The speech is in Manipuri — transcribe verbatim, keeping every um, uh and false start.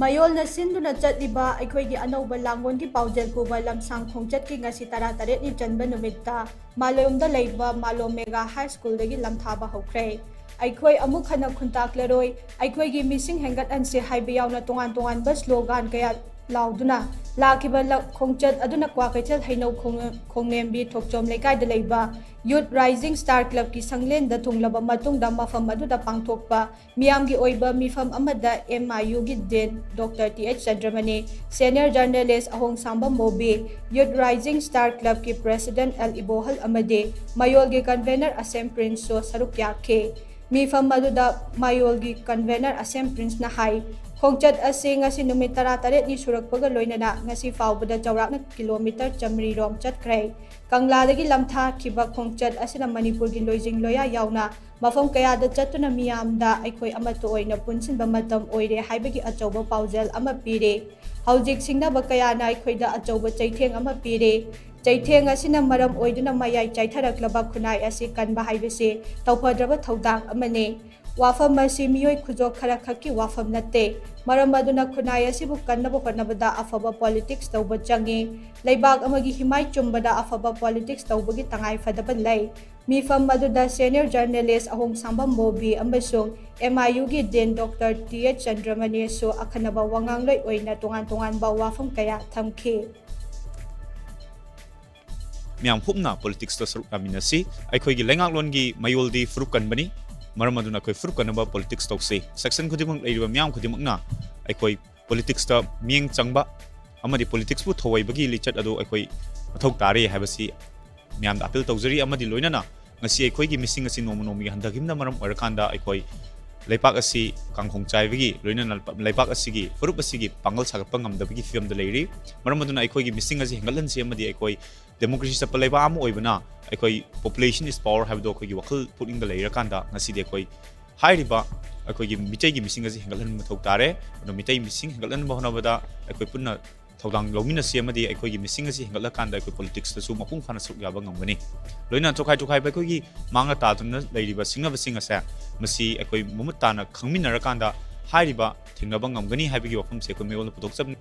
ꯃꯌꯣꯜꯅ ꯁꯤꯟꯗꯨꯅ ꯆꯠꯂꯤꯕ ꯑꯩꯈꯣꯏꯒꯤ ꯑꯅꯧꯕ ꯂꯥꯡꯒꯣꯜꯒꯤ ꯄꯥꯎꯖꯦꯜ ꯄꯨꯕ ꯂꯝꯁꯥꯡ ꯈꯣꯡꯆꯠꯀꯤ ꯉꯁꯤ ꯇꯔꯥꯇꯔꯦꯠꯅꯤ ꯆꯟꯕ ꯅꯨꯃꯤꯠꯇ ꯃꯥꯂꯣꯝꯗ ꯂꯩꯕ ꯃꯥꯂꯣꯝ ꯃꯦꯒꯥ ꯍꯥꯏ ꯁ꯭ꯀꯨꯜꯗꯒꯤ ꯂꯝꯊꯥꯕ ꯍꯧꯈ꯭ꯔꯦ꯫ ꯑꯩꯈꯣꯏ ꯑꯃꯨꯛ ꯍꯟꯅ ꯈꯨꯟꯇꯥꯛꯂꯔꯣꯏ, ꯑꯩꯈꯣꯏꯒꯤ ꯃꯤꯁꯤꯡ ꯍꯦꯟꯒꯠꯍꯟꯁꯦ ꯍꯥꯏꯕ ꯌꯥꯎꯅ ꯇꯣꯉꯥꯟ ꯇꯣꯉꯥꯟꯕ ꯁ꯭ꯂꯣꯒꯥꯟ ꯀꯌꯥ ꯂꯥꯎꯗꯨꯅ ꯂꯥꯛꯈꯤꯕ ꯂ-, ꯈꯣꯡꯆꯠ ꯑꯗꯨꯅ ꯀ꯭ꯋꯥꯀꯩꯊꯦꯜ ꯍꯩꯅꯧ ꯈꯣꯡ-, ꯈꯣꯡꯂꯦꯝꯕꯤ ꯊꯣꯛꯆꯣꯝ ꯂꯩꯀꯥꯏꯗ ꯂꯩꯕ ꯌꯨꯠ ꯔꯥꯏꯖꯤꯡ ꯁ꯭ꯇꯥꯔ ꯀ꯭ꯂꯕꯀꯤ ꯁꯪꯂꯦꯟꯗ ꯊꯨꯡꯂꯕ ꯃꯇꯨꯡꯗ ꯃꯐꯝ ꯑꯗꯨꯗ ꯄꯥꯡꯊꯣꯛꯄ ꯃꯤꯌꯥꯝꯒꯤ ꯑꯣꯏꯕ ꯃꯤꯐꯝ ꯑꯃꯗ ꯑꯦꯝ ꯑꯥꯏ ꯌꯨꯒꯤ dean doctor T H Chandramani, senior journalist Ahongsangbam Bobby, youth rising star ꯀ꯭ꯂꯕꯀꯤ ꯄ꯭ꯔꯦꯁꯤꯗꯦꯟꯠ ꯑꯦꯜ ꯏꯕꯣꯍꯜ ꯑꯃꯗꯤ ꯃꯌꯣꯜꯒꯤ ꯀꯟꯚꯦꯅꯔ ꯑꯁꯦꯝ ꯄ꯭ꯔꯤꯟꯁꯁꯨ ꯁꯔꯨꯛ ꯌꯥꯈꯤ꯫ ꯃꯤꯐꯝ ꯑꯗꯨꯗ ꯃꯌꯣꯜꯒꯤ ꯀꯟꯚꯦꯅꯔ ꯑꯁꯦꯝ ꯄ꯭ꯔꯤꯟꯁꯅ ꯍꯥꯏ, ꯈꯣꯡꯆꯠ ꯑꯁꯤ ꯉꯁꯤ ꯅꯨꯃꯤꯠ ꯇꯔꯥꯇꯔꯦꯠꯅꯤ ꯁꯨꯔꯛꯄꯒ ꯂꯣꯏꯅꯅ ꯉꯁꯤ ꯐꯥꯎꯕꯗ ꯆꯥꯎꯔꯥꯛꯅ ꯀꯤꯂꯣꯃꯤꯇꯔ ꯆꯥꯃꯔꯤ ꯔꯣꯝ ꯆꯠꯈ꯭ꯔꯦ꯫ ꯀꯪꯂꯥꯗꯒꯤ ꯂꯝꯊꯥꯈꯤꯕ ꯈꯣꯡꯆꯠ ꯑꯁꯤꯅ ꯃꯅꯤꯄꯨꯔꯒꯤ ꯂꯣꯏꯖꯤꯡ ꯂꯣꯌꯥ ꯌꯥꯎꯅ ꯃꯐꯝ ꯀꯌꯥꯗ ꯆꯠꯇꯨꯅ ꯃꯤꯌꯥꯝꯗ ꯑꯩꯈꯣꯏ ꯑꯃꯠꯇ ꯑꯣꯏꯅ ꯄꯨꯟꯁꯤꯟꯕ ꯃꯇꯝ ꯑꯣꯏꯔꯦ ꯍꯥꯏꯕꯒꯤ ꯑꯆꯧꯕ ꯄꯥꯎꯖꯦꯜ ꯑꯃ ꯄꯤꯔꯦ꯫ ꯍꯧꯖꯤꯛ ꯁꯤꯡꯅꯕ ꯀꯌꯥꯅ ꯑꯩꯈꯣꯏꯗ ꯑꯆꯧꯕ ꯆꯩꯊꯦꯡ ꯑꯃ ꯄꯤꯔꯦ꯫ ꯆꯩꯊꯦꯡ ꯑꯁꯤꯅ ꯃꯔꯝ ꯑꯣꯏꯗꯨꯅ ꯃꯌꯥꯏ ꯆꯥꯏꯊꯔꯛꯂꯕ ꯈꯨꯟꯅꯥꯏ ꯑꯁꯤ ꯀꯟꯕ ꯍꯥꯏꯕꯁꯤ ꯇꯧꯐꯗ꯭ꯔꯕ ꯊꯧꯗꯥꯡ ꯑꯃꯅꯤ꯫ ꯋꯥꯐꯝ ꯑꯁꯤ ꯃꯤꯑꯣꯏ ꯈꯨꯖꯣꯛ ꯈꯔ ꯈꯛꯀꯤ ꯋꯥꯐꯝ ꯅꯠꯇꯦ꯫ ꯃꯔꯝ ꯑꯗꯨꯅ ꯈꯨꯟꯅꯥꯏ ꯑꯁꯤꯕꯨ ꯀꯟꯅꯕ ꯍꯣꯠꯅꯕꯗ ꯑꯐꯕ ꯄꯣꯂꯤꯇꯤꯛꯁ ꯇꯧꯕ ꯆꯪꯏ꯫ ꯂꯩꯕꯥꯛ ꯑꯃꯒꯤ ꯍꯤꯃꯥꯏ ꯆꯨꯝꯕꯗ ꯑꯐꯕ ꯄꯣꯂꯤꯇꯤꯛꯁ ꯇꯧꯕꯒꯤ ꯇꯉꯥꯏ ꯐꯗꯕ ꯂꯩ꯫ ꯃꯤꯐꯝ ꯑꯗꯨꯗ ꯁꯦꯅꯤꯌꯔ ꯖꯔꯅꯦꯂꯤꯁ ꯑꯍꯣꯡꯁꯥꯡꯕꯝ ꯕꯣꯕꯤ ꯑꯃꯁꯨꯡ ꯑꯦꯝ ꯑꯥꯏ ꯌꯨꯒꯤ ꯗꯤꯟ ꯗꯣꯛꯇꯔ ꯇꯤ ꯑꯩꯆ ꯆꯟꯗ꯭ꯔꯃꯅꯤꯁꯨ ꯑꯈꯟꯅꯕ ꯋꯥꯉꯥꯡꯂꯣꯏ ꯑꯣꯏꯅ ꯇꯣꯉꯥꯟ ꯇꯣꯉꯥꯟꯕ ꯋꯥꯐꯝ ꯀꯌꯥ ꯊꯝꯈꯤ꯫ ꯃꯤꯌꯥꯝ ꯄꯨꯝꯅ ꯄꯣꯂꯤꯇꯤꯛꯁꯇ ꯁꯔꯨꯛ ꯌꯥꯃꯤꯟꯅꯁꯤ꯫ ꯑꯩꯈꯣꯏꯒꯤ ꯂꯩꯉꯥꯛꯂꯣꯟꯒꯤ ꯃꯌꯣꯜꯗꯤ ꯐꯨꯔꯨꯞ ꯀꯟꯕꯅꯤ꯫ ꯃꯔꯝ ꯑꯗꯨꯅ ꯑꯩꯈꯣꯏ ꯐꯨꯔꯨꯞ ꯀꯟꯅꯕ ꯄꯣꯂꯤꯇꯤꯛꯁ ꯇꯧꯁꯤ꯫ ꯁꯦꯛꯁꯟ ꯈꯨꯗꯤꯡꯃꯛ ꯂꯩꯔꯤꯕ ꯃꯤꯌꯥꯝ ꯈꯨꯗꯤꯡꯃꯛꯅ ꯑꯩꯈꯣꯏ ꯄꯣꯂꯤꯇꯤꯛꯁꯇ ꯃꯤꯠꯌꯦꯡ ꯆꯪꯕ ꯑꯃꯗꯤ ꯄꯣꯂꯤꯇꯤꯛꯁꯄꯨ ꯊꯧꯑꯣꯏꯕꯒꯤ ꯂꯤꯆꯠ ꯑꯗꯨ ꯑꯩꯈꯣꯏ ꯃꯊꯧ ꯇꯥꯔꯦ ꯍꯥꯏꯕꯁꯤ ꯃꯤꯌꯥꯝꯗ ꯑꯥꯄꯤꯜ ꯇꯧꯖꯔꯤ꯫ ꯑꯃꯗꯤ ꯂꯣꯏꯅꯅ ꯉꯁꯤ ꯑꯩꯈꯣꯏꯒꯤ ꯃꯤꯁꯤꯡ ꯑꯁꯤ ꯅꯣꯡꯃ ꯅꯣꯡꯃꯒꯤ ꯍꯟꯊꯈꯤꯕꯅ ꯃꯔꯝ ꯑꯣꯏꯔꯀꯥꯟꯗ ꯑꯩꯈꯣꯏ ꯂꯩꯄꯥꯛ ꯑꯁꯤ ꯀꯥꯡꯈꯣꯡ ꯆꯥꯏꯕꯒꯤ ꯂꯣꯏꯅꯅ ꯂꯩꯄꯥꯛ ꯑꯁꯤꯒꯤ ꯐꯨꯔꯨꯞ ꯑꯁꯤꯒꯤ ꯄꯥꯡꯒꯜ ꯁꯥꯒꯠꯄ ꯉꯝꯗꯕꯒꯤ ꯐꯤꯕꯝꯗ ꯂꯩꯔꯤ꯫ ꯃꯔꯝ ꯑꯗꯨꯅ ꯑꯩꯈꯣꯏꯒꯤ ꯃꯤꯁꯤꯡ ꯑꯁꯤ ꯍꯦꯟꯒꯠꯍꯟꯁꯤ ꯑꯃꯗꯤ ꯑꯩꯈꯣꯏ ꯗꯦꯃꯣꯀ꯭ꯔꯦꯁꯤ ꯆꯠꯄ ꯂꯩꯕꯥꯛ ꯑꯃ ꯑꯣꯏꯕꯅ ꯑꯩꯈꯣꯏ population is power ꯍꯥꯏꯕꯗꯣ ꯑꯩꯈꯣꯏꯒꯤ ꯋꯥꯈꯜ ꯄꯨꯛꯅꯤꯡꯗ ꯂꯩꯔꯀꯥꯟꯗ ꯉꯁꯤꯗꯤ ꯑꯩꯈꯣꯏ ꯍꯥꯏꯔꯤꯕ ꯑꯩꯈꯣꯏꯒꯤ ꯃꯤꯇꯩꯒꯤ ꯃꯤꯁꯤꯡ ꯑꯁꯤ ꯍꯦꯟꯒꯠꯍꯟꯕ ꯃꯊꯧ ꯇꯥꯔꯦ꯫ ꯑꯗꯣ ꯃꯤꯇꯩ ꯃꯤꯁꯤꯡ ꯍꯦꯟꯒꯠꯍꯟꯕ ꯍꯣꯠꯅꯕꯗ ꯑꯩꯈꯣꯏ ꯄꯨꯟꯅ ꯊꯧꯗꯥꯡ ꯂꯧꯃꯤꯟꯅꯁꯤ ꯑꯃꯗꯤ ꯑꯩꯈꯣꯏꯒꯤ ꯃꯤꯁꯤꯡ ꯑꯁꯤ ꯍꯦꯟꯒꯠꯂꯀꯥꯟꯗ ꯑꯩꯈꯣꯏ ꯄꯣꯂꯤꯇꯤꯛꯁꯇꯁꯨ ꯃꯄꯨꯡ ꯐꯥꯅ ꯁꯔꯨꯛ ꯌꯥꯕ ꯉꯝꯒꯅꯤ꯫ ꯂꯣꯏꯅꯅ ꯇꯣꯈꯥꯏ ꯇꯣꯈꯥꯏꯕ ꯑꯩꯈꯣꯏꯒꯤ ꯃꯥꯡꯗ ꯇꯥꯗꯨꯅ ꯂꯩꯔꯤꯕ ꯁꯤꯡꯅꯕꯁꯤꯡ ꯑꯁꯦ ꯃꯁꯤ ꯑꯩꯈꯣꯏ ꯃꯃꯨꯠ ꯇꯥꯅ ꯈꯪꯃꯤꯟꯅꯔꯀꯥꯟꯗ ꯍꯥꯏꯔꯤꯕ ꯊꯦꯡꯅꯕ ꯉꯝꯒꯅꯤ ꯍꯥꯏꯕꯒꯤ ꯋꯥꯐꯝꯁꯦ ꯑꯩꯈꯣꯏ ꯃꯤꯔꯣꯜꯗ ꯄꯨꯊꯣꯛꯆꯕꯅꯤ꯫